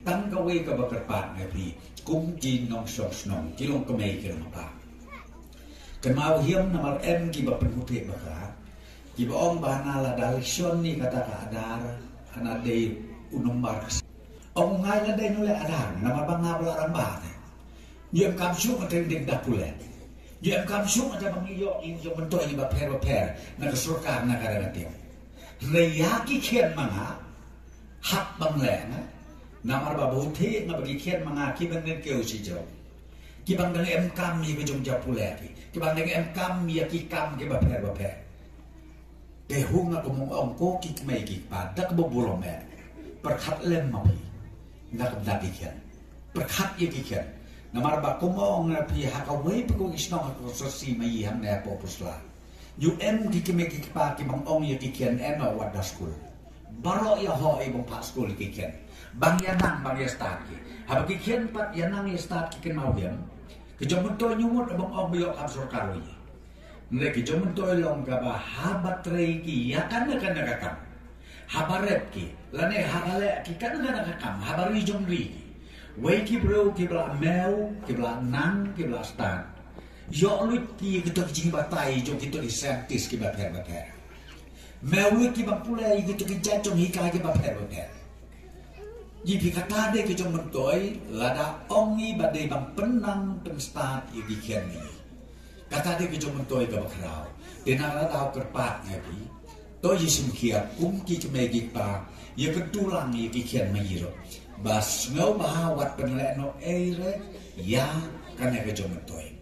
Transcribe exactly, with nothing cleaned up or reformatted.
Tang kawei kaba kyrpad nga ïa phi, kum ki nongshong shnong, ki long kmie ki long kpa. Kynmaw hiam namar em kiba pynhuthiah bakla, kiba ong ba na lada lei shon ni kata ka Adar, hana dei u nombar ka. Ong ngai la dei nule Adar, namar ba nga ba la rang ba te. Ïa em kam shu nga teng ding da pule. Ïa em kam shu nga da bang ïoh ïa jong myntoi ba pher ba pher, na ka sorkar na ka rang tiang. Hynrei ïa ki khian ma nga, hap ban leh nga. Namar ba bun te nga ba ki khian ma nga ki ban nen kiew shi jrong. Ki bang dang em kam ïa ki jong ja pule ki. Ki bang dang em kam ïa ki kam kiba pher ba pher. Te hu nga kum ong ko ki kmie ki kpa da kaba burom eh. Pyrkhat lem ma phi. Na ka bynta ki khian. Pyrkhat ïa ki khian. Namar ba kum ong nga phi ha kawei pa kawei shnong ha ka sorsi ma i hangne hapoh Pyrshah. Ïa em ki kmie ki kpa ki bang ong ïa ki khian eh noh wat da skul. Baroh ïa hok ïa bang phah skul ïa ki khian. Bang ïa nang bang ïa stad ki. Haba ki khian pat ïa nang ïa stad ki kynmaw hiam. Ki jong myntoi ïa mut bang ong ba ïoh kam sorkar ïa. Hynrei ki jong myntoi long kaba haba trei ki ïa kane kane ka kam. Haba rep ki, lane haba leh ki kane kane ka kam, haba ri jong ri ki. Wei ki briew kiba la mew, kiba la nang, kiba la stad. Ïoh lut ki kito ki jingbatai jong kito ki scientist kiba pher ba pher. Mew lut kiba pule kito ki jait jong hikai kiba pher ba pher. Ïa phi kata dei ki jong myntoi, lada ong i ba dei ban pynnang pynstad ïa ki khian ngi. Kata dei ki jong myntoi kaba khraw. Te na kata daw kyrpad nga ïa phi. To ïa shim khia kum ki kmie ki kpa, ïa kyntu lang ïa ki khian ma i ruh. Ba sngewbha wat pynleh noh ei re ïa kane ka jong myntoi.